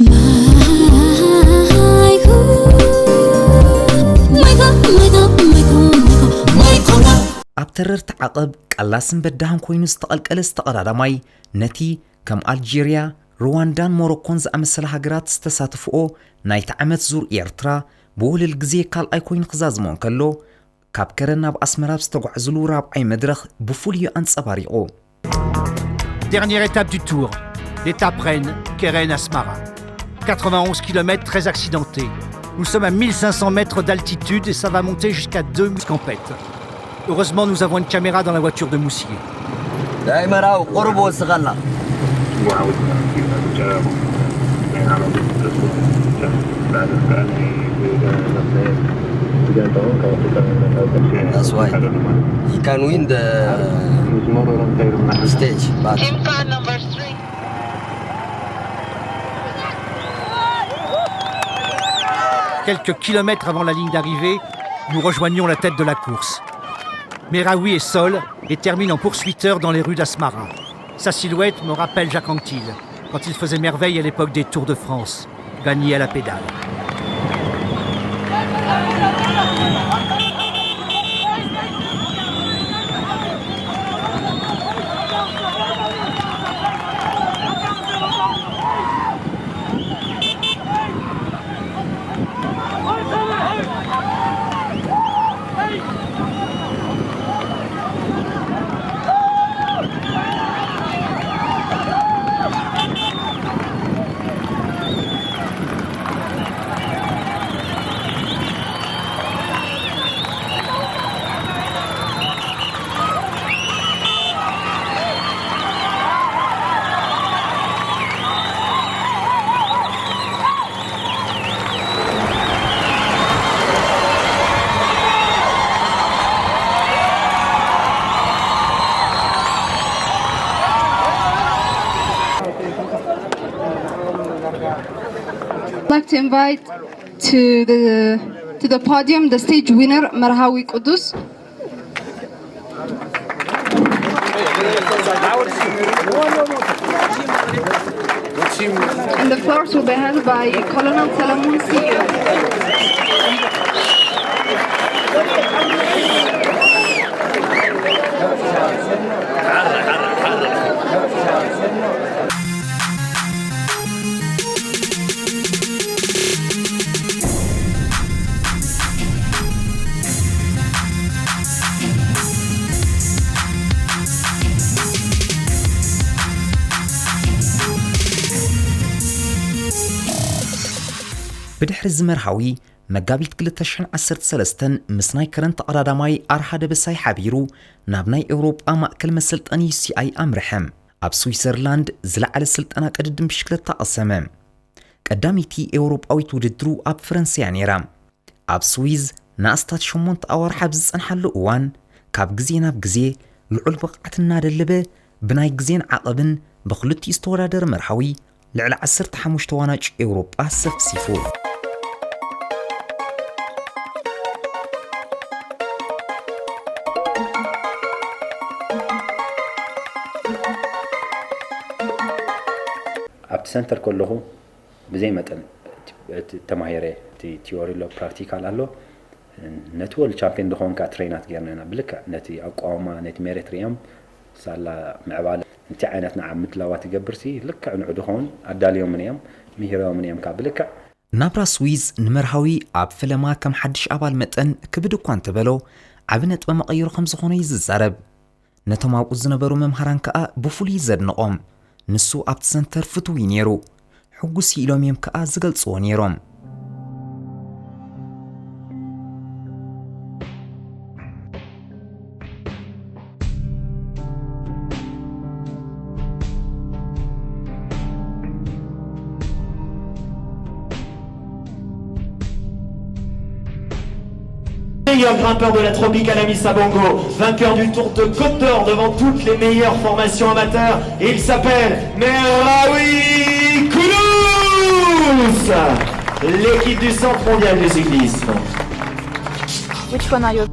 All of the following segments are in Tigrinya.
ማይኮ፣ ማይኮ፣ ማይኮ፣ ማይኮ፣ ማይኮ፣ ማይኮ። ኣብ ተረርቲ ዓቐብ ቀላስን በዳህን ኮይኑ ዝተቐልቀለ ዝተቐዳዳማይ፣ ነቲ ከም ኣልጀርያ፣ ሩዋንዳን ሞሮኮን ዝኣመሰላ ሃገራት ዝተሳተፍኦ ናይቲ ዓመት ዙር ኤርትራ፣ ብወለል ግዜ ካልኣይ ኮይኑ ክዛዝሞ እንከሎ፣ ካብ ከረን ናብ ኣስመራ ዝተጓዕዝሉ ራብዓይ መድረኽ ብፍሉይ ኣንጸባሪቑ። Dernière étape du tour, l'étape Rennes, Keren Asmara. quatre-vingt-onze kilomètres très accidentés. Nous sommes à mille cinq cents mètres d'altitude et ça va monter jusqu'à deux mille en pète. Heureusement, nous avons une caméra dans la voiture de Moussier. ዳይ መራዊ ቁሩብ ወስኸላ። That's why he can win the stage, but Team car number three. Quelques kilomètres avant la ligne d'arrivée, nous rejoignons la tête de la course. Meraoui est seul et termine en poursuiveur dans les rues d'Asmara. Sa silhouette me rappelle Jacques Anquetil, quand il faisait merveille à l'époque des Tours de France, gagné à la pédale. I'd like to invite to the to the podium the stage winner Marhawi Kudus. And the flowers will be held by Colonel Salamun Sio. ብድሕሪ እዚ መርሃዊ፣ መጋቢት ክልተ ሽሕን ዓሰርተ ሰለስተን ምስ ናይ ከረን ተቐዳዳማይ ኣርሃ ደበሳይ ሓቢሩ ናብ ናይ ኤውሮጳ ማእከል መሰልጠኒ ዩ ሲ ኣይ ኣምርሐ። ኣብ ስዊዘርላንድ ዝለዓለ ስልጠና ቅድድም ብሽክለታ ቀሰመ። ቀዳመይቲ ኤውሮጳዊት ውድድሩ ኣብ ፈረንሳያ ነይራ። ኣብ ስዊዝ ንኣስታት ሸሞንተ ኣዋርሕ ኣብ ዝጸንሓሉ እዋን፣ ካብ ግዜ ናብ ግዜ ልዑል ብቕዓት እናደለበ፣ ብናይ ግዜን ዓቐብን ብኽልቲኡ ዝተወዳደረ መርሃዊ ልዕሊ ዓሰርተ ሓሙሽተ ዋናጭ ኤውሮጳ ሰፍሲፉ። ኣብቲ ሰንተር ከለኹ ብዘይ መጠን እቲ ተማሂረ፣ እቲ ቲዮሪ ኣሎ፣ ፕራክቲካል ኣሎ። ነቲ ወርልድ ቻምፒዮን ዝኸውን ከዓ ትሬናት ጌርና ኢና። ብልክዕ ነቲ ኣቋውማ፣ ነቲ ሜሬት ሪኦም ሳላ ምዕባለ፣ ነቲ ዓይነት ንዓ ምድላዋት ይገብር ሲ ልክዕ ንዑ ዝኸውን ኣዳልዮምን እዮም፣ ምሂሮምን እዮም ከዓ ብልክዕ። ናብራ ስዊዝ ንመርሃዊ ኣብ ፈለማ ከም ሓድሽ ኣባል መጠን ክብድ እኳ እንተበሎ፣ ዓቢ ነጥበ መቐይሮ ከም ዝኾነ እዩ ዝዛረብ። ነቶም ኣብኡ ዝነበሩ መምሃራን ከኣ ብፍሉይ እዩ ዘድንቖም። ንሱ ኣብቲ ሰንተር ፍቱው እዩ ነይሩ። ሕጉስ እዩ ኢሎም እዮም ከኣ ዝገልጽዎ ነይሮም። Meilleur grimpeur de la Tropicana Missa Bongo, vainqueur du Tour de Côte d'Or devant toutes les meilleures formations amateurs, il s'appelle Meraoui Kounnous, l'équipe du Centre mondial du cyclisme. Which one are you?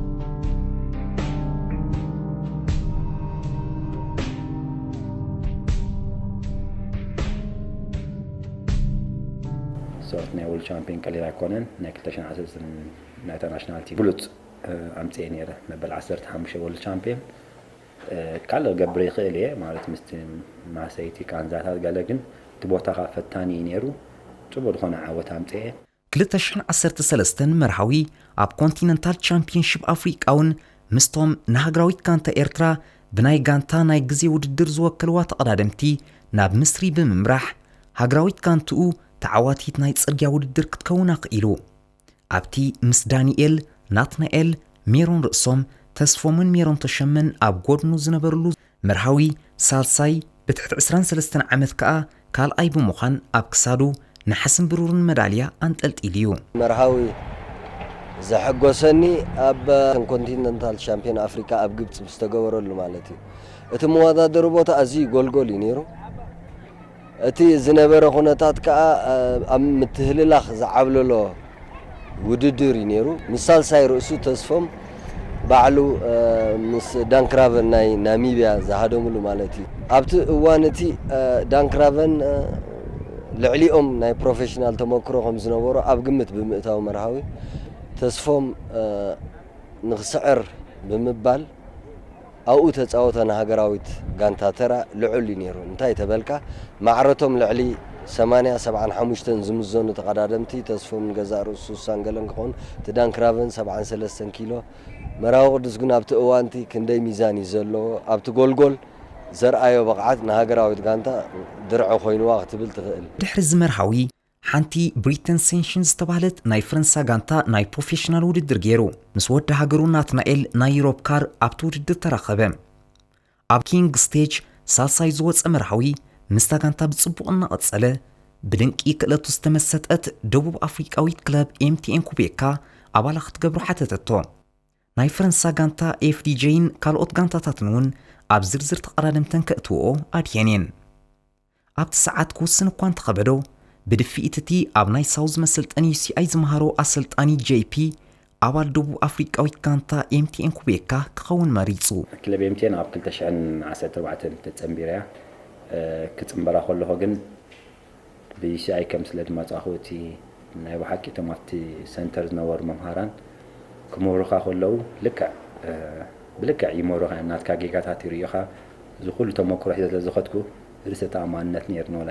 ሶርት ናይ ወርልድ ቻምፒዮን ቀሊል ኣይኮነን። ናይ ክልተ ሽሕን ዓሰርተ ሰለስተን ናይታ ናሽናል ቲም ብሉፅ ኣምፅኤ ነይረ፣ መበል ዓሰርተ ሓሙሽተ ወርልድ ቻምፒዮን። ካልእ ክገብር ይኽእል እየ ማለት ምስቲ ማሰይቲ ቃንዛታት ገለ፣ ግን እቲ ቦታ ካብ ፈታኒ እዩ ነይሩ። ፅቡቅ ዝኾነ ዓወት ኣምፅኤ። ክልተ ሽሕን ዓሰርተ ሰለስተን መርሃዊ ኣብ ኮንቲነንታል ቻምፒየንሺፕ ኣፍሪቃ እውን ምስቶም ንሃገራዊት ጋንታ ኤርትራ ብናይ ጋንታ ናይ ግዜ ውድድር ዝወከልዋ ተቐዳደምቲ ናብ ምስሪ ብምምራሕ ሃገራዊት ጋንትኡ ተዓዋቲት ናይ ጽርግያ ውድድር ክትከውን ኣኽኢሉ። ኣብቲ ምስ ዳንኤል፣ ናትናኤል፣ ሜሮን ርእሶም፣ ተስፎምን ሜሮን ተሸመን ኣብ ጎድኑ ዝነበርሉ መርሃዊ ሳልሳይ ብትሕቲ ዕስራን ሰለስተን ዓመት ከኣ ካልኣይ ብምዃን ኣብ ክሳዱ ነሓስን ብሩርን መዳልያ ኣንጠልጢሉ እዩ። መርሃዊ ዘሐጎሰኒ ኣብ ኮንቲነንታል ሻምፒዮን ኣፍሪካ ኣብ ግብፂ ዝተገበረሉ ማለት እዩ። እቲ መወዳደሪ ቦታ ኣዝዩ ጎልጎል እዩ ነይሩ። እቲ ዝነበረ ኩነታት ከኣ ኣብ ምትህልላኽ ዝዓብለሎ ውድድር እዩ ነይሩ። ምስ ሳልሳይ ርእሱ ተስፎም ባዕሉ ምስ ዳንክራቨን ናይ ናሚብያ ዝሃደምሉ ማለት እዩ። ኣብቲ እዋን እቲ ዳንክራቨን ልዕሊኦም ናይ ፕሮፌሽናል ተመክሮ ከም ዝነበሮ ኣብ ግምት ብምእታው መርሃዊ ተስፎም ንኽስዕር ብምባል ኣብኡ ተፃወተ ንሃገራዊት ጋንታ ተራ ልዑል እዩ ነይሩ። እንታይ ተበልካ ማዕረቶም ልዕሊ ሰማንያ ሰብዓን ሓሙሽተን ዝምዘኑ ተቐዳደምቲ ተስፎም ንገዛእ ርእሱ ስሳን ገለን ክኾኑ እቲ ዳንክራቨን ሰብዓን ሰለስተን ኪሎ መራዊ ቅዱስ ግን ኣብቲ እዋንቲ ክንደይ ሚዛን እዩ ዘለዎ ኣብቲ ጎልጎል ዘርኣዮ ብቕዓት ንሃገራዊት ጋንታ ድርዒ ኮይንዋ ክትብል ትኽእል። ድሕሪ እዚ መርሃዊ ሓንቲ ብሪተን ሴንሽን ዝተባህለት ናይ ፈረንሳ ጋንታ ናይ ፕሮፌሽናል ውድድር ገይሩ ምስ ወዲ ሃገሩ ናትናኤል ናይ ዩሮፕ ካር ኣብቲ ውድድር ተራኸበ። ኣብ ኪንግ ስቴጅ ሳልሳይ ዝወፀ መርሃዊ ምስታ ጋንታ ብፅቡቕ እናቐፀለ ብድንቂ ክእለቱ ዝተመሰጠት ደቡብ ኣፍሪቃዊት ክለብ ኤምቲኤን ኩቤካ ኣባላ ክትገብሮ ሓተተቶ። ናይ ፈረንሳ ጋንታ ኤፍዲጄን ካልኦት ጋንታታትን እውን ኣብ ዝርዝር ተቐዳደምተን ከእትውኦ ኣድሕን እየን። ኣብቲ ሰዓት ክውስን እኳ እንተኸበዶ ብድፍኢት እቲ ኣብ ናይ ሳውዝ መሰልጠኒ ዩሲኣይ ዝመሃሮ ኣሰልጣኒ ጄፒ ኣባል ደቡብ ኣፍሪቃዊት ጋንታ ኤምቲኤን ኩቤካ ክኸውን መሪጹ። ክለብ ኤምቲኤን ኣብ ክልተ ሽሕን ዓሰርተ ኣርባዕተን ተጸንቢራ እያ። ክጽንበራ ከለኹ ግን ብዩሲኣይ ከም ስለ ዝመጻኹ እቲ ናይ ብሓቂ እቶም ኣብቲ ሰንተር ዝነበሩ መምሃራን ክምህሩኻ ከለዉ ልክዕ ብልክዕ ይምህሩኻ እዮም። ናትካ ጌጋታት ይርእዩኻ። እዚ ኩሉ ተመክሮ ሒዘ ስለ ዝኸድኩ ርእሰ ተኣማንነት ነይርኒ ወላ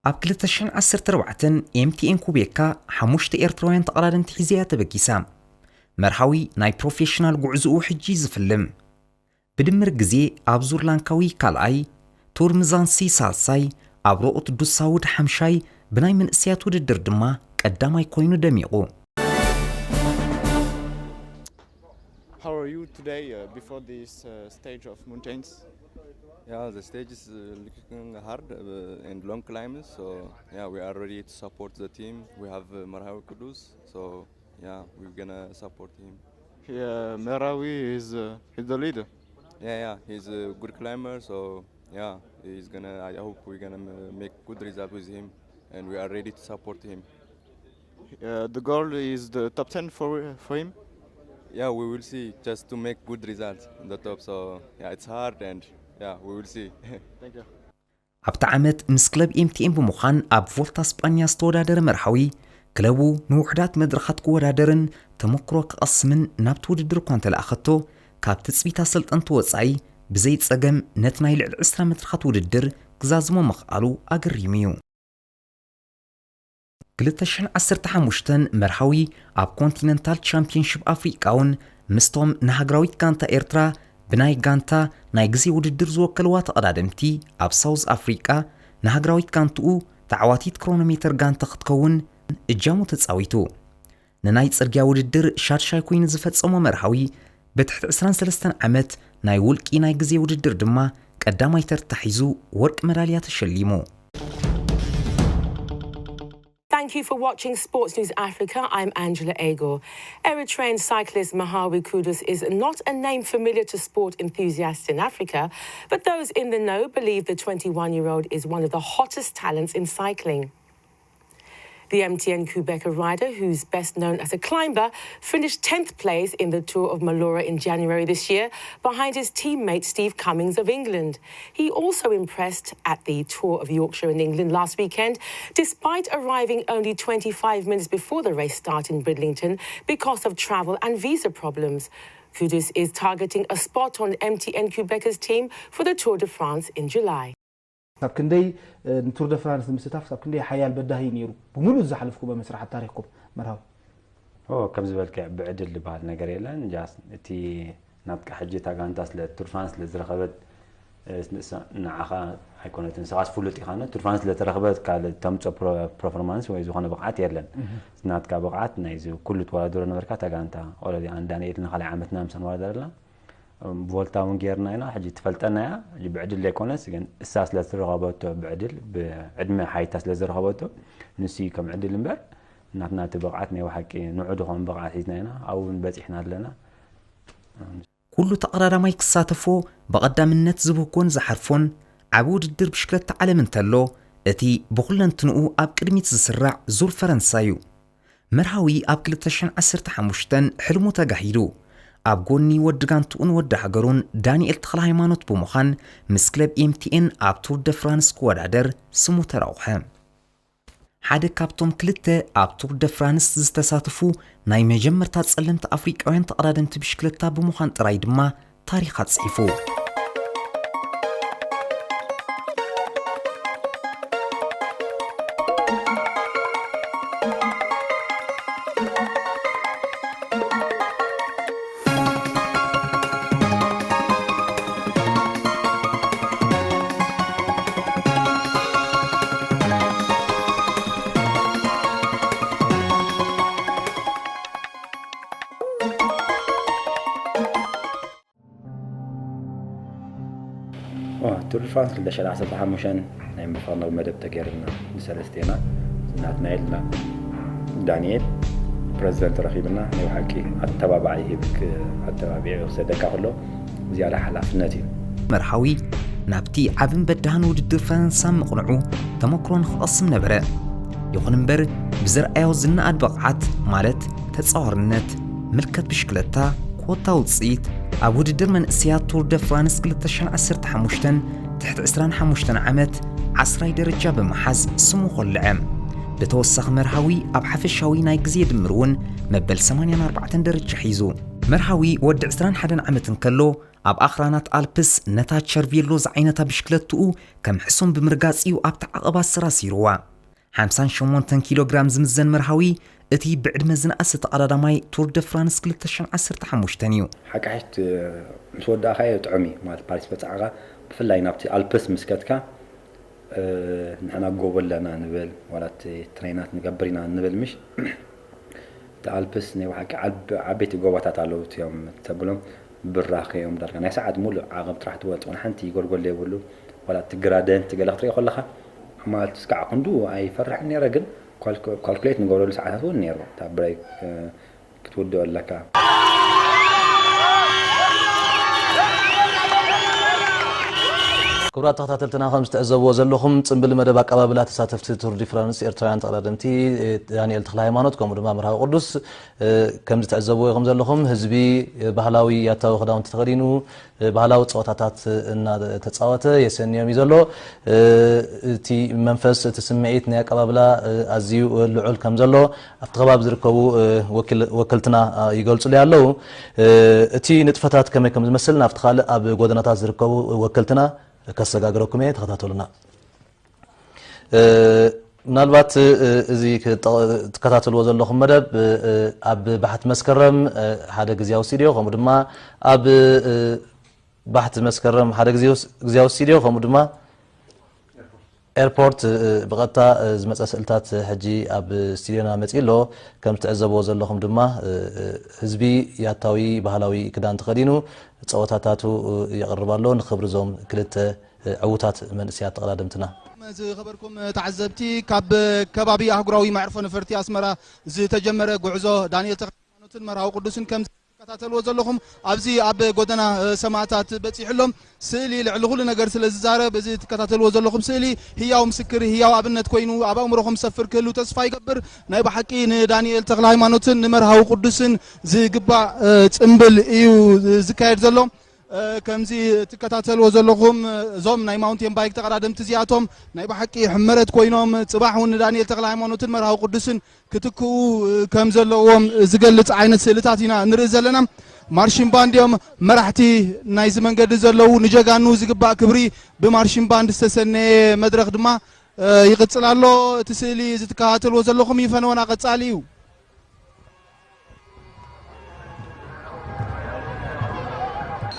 ኣብ ክልተ ሽሕን ዓሰርተ ኣርባዕተን ኤምቲኤን ኩቤካ ሓሙሽተ ኤርትራውያን ተቐዳደምቲ ሒዘ እያ ተበጊሳ። መርሃዊ ናይ ፕሮፌሽናል ጉዕዝኡ ሕጂ እዩ ዝፍልም። ብድምር ግዜ ኣብ ዙር ላንካዊ ካልኣይ፣ ቱር ምዛንሲ ሳልሳይ፣ ኣብ ሮኦት ዱሳውድ ሓምሻይ፣ ብናይ መንእሰያት ውድድር ድማ ቀዳማይ ኮይኑ ደሚቑ። How are you today uh, before this uh, stage of mountains? Yeah, the stage is uh, looking hard uh, and long climbs. So yeah, we are ready to support the team. We have uh, Marhawi Kudus, so yeah, we're gonna support him. Yeah, Merawi is uh, he's the leader. Yeah, yeah, he's a good climber. So yeah, he's gonna. I hope we're gonna m- make good result with him, and we are ready to support him. Uh, the goal is the top ten for for him. Yeah, we will see. Just to make good results in the top. So yeah, it's hard, and yeah, we will see. Thank you. ኣብቲ ዓመት ምስ ክለብ ኤምቲኤን ብምዃን ኣብ ቮልታ ስጳኛ ዝተወዳደረ መርሃዊ ክለቡ ንውሑዳት መድረኻት ክወዳደርን ተመክሮ ክቐስምን ናብቲ ውድድር እኳ እንተለኣኸቶ ካብ ትፅቢት ኣሰልጠንቲ ወፃኢ ብዘይ ፀገም ነቲ ናይ ልዕሊ ዕስራ መድረኻት ውድድር ክዛዝሞ ምኽኣሉ ኣገሪሙ እዩ። ክልተ ሽሕን ዓሰርተ ሓሙሽተን መርሃዊ ኣብ ኮንቲነንታል ቻምፒየንሺፕ ኣፍሪቃ እውን ምስቶም ንሃገራዊት ጋንታ ኤርትራ ብናይ ጋንታ ናይ ግዜ ውድድር ዝወከልዋ ተቐዳደምቲ ኣብ ሳውዝ ኣፍሪቃ ንሃገራዊት ጋንትኡ ተዓዋቲት ክሮኖሜተር ጋንታ ክትከውን እጃሙ ተጻዊቱ። ንናይ ጽርግያ ውድድር ሻድሻይ ኮይኑ ዝፈጸሞ መርሃዊ ብትሕቲ ዕስራን ሰለስተን ዓመት ናይ ውልቂ ናይ ግዜ ውድድር ድማ ቀዳማይ ተርታ ሒዙ ወርቂ መዳልያ ተሸሊሙ። Thank you for watching Sports News Africa. I'm Angela Agor. Eritrean cyclist Mahawi Kudus is not a name familiar to sport enthusiasts in Africa, but those in the know believe the twenty-one year old is one of the hottest talents in cycling. The M T N Quebecer rider, who's best known as a climber, finished tenth place in the Tour of Mallorca in January this year, behind his teammate Steve Cummings of England. He also impressed at the Tour of Yorkshire in England last weekend, despite arriving only twenty-five minutes before the race start in Bridlington because of travel and visa problems. Kudus is targeting a spot on M T N Quebecer's team for the Tour de France in July. ሳብ ክንደይ ንቱር ደ ፍራንስ ንምስታፍ ሳብ ክንደይ ሓያል በዳሂ ነይሩ ብምሉእ ዝሓለፍኩ በመስራሕ ኣብ ታሪኽኩም መርሃዊ ኦ ከም ዝበልከ ብዕድል ዝበሃል ነገር የለን ጃስ እቲ ናትካ ሕጂ እታ ጋንታ ስለ ቱር ፍራንስ ስለ ዝረኸበት ንዓኻ ኣይኮነትን ንስኻስ ፍሉጥ ኢኻ ቱር ፍራንስ ስለ ተረኽበት ካልእ ተምፅኦ ፐርፎርማንስ ወይ ዝኾነ ብቕዓት የለን ናትካ ብቕዓት ናይዚ ኩሉ ትወዳደሮ ነበርካ እታ ጋንታ ኦረዲ ኣን ዳንኤል ንኻልኣይ ዓመትና ምሳን ወዳደረልና ቮልታ እውን ጌርና ኢና ሕጂ ትፈልጠና እያ ሕጂ ብዕድል ዘይኮነስ ግን እሳ ስለ ዝረኸበቶ ብዕድል ብዕድመ ሓይታ ስለ ዝረኸበቶ ንሱ እዩ ከም ዕድል እምበር ናትና እቲ ብቕዓት ናይ ብሓቂ ንዑ ዝኾን ብቕዓት ሒዝና ኢና ኣብኡ እውን በፂሕና ኣለና ኩሉ ተቐዳዳማይ ክሳተፎ ብቐዳምነት ዝብህጎን ዝሓርፎን ዓቢ ውድድር ብሽክለታ ዓለም እንተሎ እቲ ብኹለንትንኡ ኣብ ቅድሚት ዝስራዕ ዙር ፈረንሳ እዩ። መርሃዊ ኣብ ክልተ ሽሕን ዓሰርተ ሓሙሽተን ሕልሙ ተጋሂዱ። ኣብ ጎኒ ወዲ ጋንትኡን ወዲ ሃገሩን ዳንኤል ተኽለሃይማኖት ብምዃን ምስ ክለብ ኤምቲኤን ኣብ ቱር ደ ፍራንስ ክወዳደር ስሙ ተራቑሐ። ሓደ ካብቶም ክልተ ኣብ ቱር ደ ፍራንስ ዝተሳተፉ ናይ መጀመርታ ጸለምቲ ኣፍሪቃውያን ተቐዳደምቲ ብሽክለታ ብምዃን ጥራይ ድማ ታሪኽ ኣጽሒፉ። ቱር ደ ፍራንስ ክልተ ሽሕን ዓሰርተ ሓሙሽተን ናይ ምፍቕናዊ መደብ ተገይርና ንሰለስቴና ናትናኤልና ዳንኤል ፕረዚደንት ረኺብና ናይ ብሓቂ ኣተባባዒ ሂብክ ኣተባቢዑ ክሰደካ ከሎ ዝያዳ ሓላፍነት እዩ። መርሃዊ ናብቲ ዓብን በዳህን ውድድር ፈረንሳ ምቕንዑ ተመክሮ ንኽቐስም ነበረ። ይኹን እምበር ብዘርኣዮ ዝነኣድ ብቕዓት ማለት ተጻዋርነት፣ ምልከት ብሽክለታ፣ ኮታ ውጽኢት፣ ኣብ ውድድር መንእሰያት ቱር ደ ፍራንስ ክልተ ሽሕን ዓሰርተ ሓሙሽተን ትሕቲ ዕስራን ሓሙሽተን ዓመት ዓስራይ ደረጃ ብምሓዝ ስሙ ኮልዐ። ብተወሳኺ መርሃዊ ኣብ ሓፈሻዊ ናይ ግዜ ድምር እውን መበል ሰማንያን ኣርባዕተን ደረጃ ሒዙ። መርሃዊ ወዲ ዕስራን ሓደን ዓመት እንከሎ ኣብ ኣኽራናት ኣልፕስ ነታ ቸርቬሎ ዝዓይነታ ብሽክለትኡ ከም ሕሱም ብምርጋጽ እዩ ኣብታ ዓቐባ ኣሰራሲርዋ። ሓምሳን ሸሞንተን ኪሎ ግራም ዝምዘን መርሃዊ እቲ ብዕድመ ዝነኣሰ ተቐዳዳማይ ቱር ደ ፍራንስ ክልተ ሽሕን ዓሰርተ ሓሙሽተን እዩ። ሓቃሒት ምስ ወዳእኻዮ ጥዑም እዩ ማለት ፓሪስ በጻዕኻ ብፍላይ ናብቲ ኣልፕስ ምስ ከድካ ንሕና ጎቦ ኣለና ንብል ዋላ እቲ ትሬናት ንገብር ኢና ንብል ምሽ እቲ ኣልፕስ ናይ ብሓቂ ዓበይቲ ጎቦታት ኣለዉ እቲኦም ተብሎም ብራኸ እዮም ዳርጋ ናይ ሰዓት ሙሉእ ዓቐብ ጥራሕ ትወጽ ዋላ ሓንቲ ጎልጎል ዘይብሉ ዋላ እቲ ግራደንት ገለ ክትሪኦ ከለኻ ማለት እስካዕ ክንዱ ኣይፈርሕን ነይረ ግን ካልኩሌት ንገብረሉ ሰዓታት እውን ነይሩ እታ ብሬክ ክትውድኦ ኣለካ። ክቡራት ተኸታተልትና ከም ዝተዕዘብዎ ዘለኹም ጽምብል መደብ ኣቀባብላ ተሳተፍቲ ቱር ዲ ፍራንስ ኤርትራውያን ተቐዳደምቲ ዳንኤል ተኽለ ሃይማኖት ከምኡ ድማ መርሃዊ ቅዱስ ከም ዝተዕዘብዎ ኢኹም ዘለኹም ህዝቢ ባህላዊ ያታዊ ክዳውንቲ ተኸዲኑ ባህላዊ ፀወታታት እናተፃወተ የሰንዮም እዩ ዘሎ። እቲ መንፈስ እቲ ስምዒት ናይ ኣቀባብላ ኣዝዩ ልዑል ከም ዘሎ ኣብቲ ከባቢ ዝርከቡ ወክልትና ይገልፁሉ ኣለዉ። እቲ ንጥፈታት ከመይ ከም ዝመስል ናብቲ ካልእ ኣብ ጎደናታት ዝርከቡ ወክልትና ከሰጋግረኩም እየ ተኸታተሉና። ምናልባት እዚ ትከታተልዎ ዘለኹም መደብ ኣብ ባሕቲ መስከረም ሓደ ግዜያዊ ስቱድዮ ከምኡ ድማ ኣብ ባሕቲ መስከረም ሓደ ግዜያዊ ስቱድዮ ከምኡ ድማ ኤርፖርት ብቐጥታ ዝመፀ ስእልታት ሕጂ ኣብ ስቱድዮና መፂኡ ኣሎ። ከም ትዕዘብዎ ዘለኹም ድማ ህዝቢ ያታዊ ባህላዊ ክዳን ተኸዲኑ ፀወታታቱ የቕርብ ኣሎ ንክብሪ እዞም ክልተ ዕዉታት መንእሰያት ተቐዳደምትና። ዝኸበርኩም ተዓዘብቲ ካብ ከባቢ ኣህጉራዊ መዕርፎ ነፈርቲ ኣስመራ ዝተጀመረ ጉዕዞ ዳንኤል ተኽለሃይማኖትን መርሃዊ ቅዱስን ከም ትከታተልዎ ዘለኹም ኣብዚ ኣብ ጎደና ሰማእታት በፂሑ ኣሎ። ስእሊ ልዕሊ ኩሉ ነገር ስለ ዝዛረብ፣ እዚ ትከታተልዎ ዘለኹም ስእሊ ህያው ምስክር፣ ህያው ኣብነት ኮይኑ ኣብ ኣእምሮኹም ዝሰፍር ክህሉ ተስፋ ይገብር። ናይ ብሓቂ ንዳንኤል ተክለ ሃይማኖትን ንመርሃዊ ቅዱስን ዝግባእ ጽምብል እዩ ዝካየድ ዘሎ። ከምዚ ትከታተልዎ ዘለኹም፣ እዞም ናይ ማውንቴን ባይክ ተቐዳደምቲ እዚኣቶም ናይ ብሓቂ ሕመረት ኮይኖም፣ ጽባሕ እውን ንዳንኤል ተክለ ሃይማኖትን መርሃዊ ቅዱስን ክትክኡ ከም ዘለዎም ዝገልጽ ዓይነት ስእልታት ኢና ንርኢ ዘለና። ማርሽን ባንድ እዮም መራሕቲ ናይዚ መንገዲ ዘለዉ። ንጀጋኑ ዝግባእ ክብሪ ብማርሽን ባንድ ዝተሰነየ መድረኽ ድማ ይቕጽል ኣሎ። እቲ ስእሊ እዚ ትከታተልዎ ዘለኹም ይፈነወና ቀጻሊ እዩ።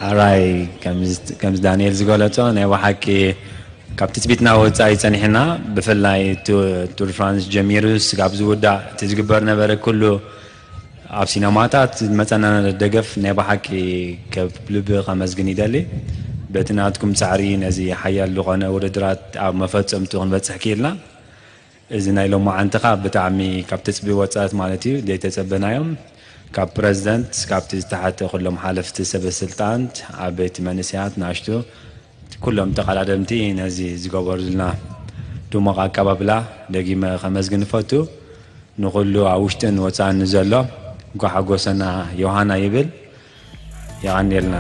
ኣራይ ከምዚ ዳንኤል ዝገለጾ ናይ ብሓቂ ካብ ትጽቢትና ወጻኢ ጸኒሕና። ብፍላይ ቱር ፍራንስ ጀሚሩ ስጋብ ዝውዳእ እቲ ዝግበር ነበረ ኩሉ ኣብ ሲነማታት ዝመጸና ደገፍ ናይ ብሓቂ ከብ ልቢ ከመስግን ይደሊ። በቲ ናትኩም ጻዕሪ ነዚ ሓያል ዝኾነ ውድድራት ኣብ መፈጸምቱ ክንበጽሕ ክኢልና። እዚ ናይ ሎማዓንቲ ኸኣ ብጣዕሚ ካብ ትጽቢ ወጻእት ማለት እዩ ዘይተጸበናዮም። ካብ ፕረዚደንት፣ ካብቲ ዝተሓተ ኩሎም ሓለፍቲ ሰበ ስልጣን፣ ዓበይቲ መንእሰያት፣ ናሽቱ ኩሎም ተቐዳደምቲ ነዚ ዝገበሩልና ድሙቕ ኣቀባብላ ደጊመ ከመስግን እፈቱ። ንኹሉ ኣብ ውሽጥን ወጻእን ንዘሎ እንኳዕ ሓጎሰና ዮሃና ይብል። የቐንየልና።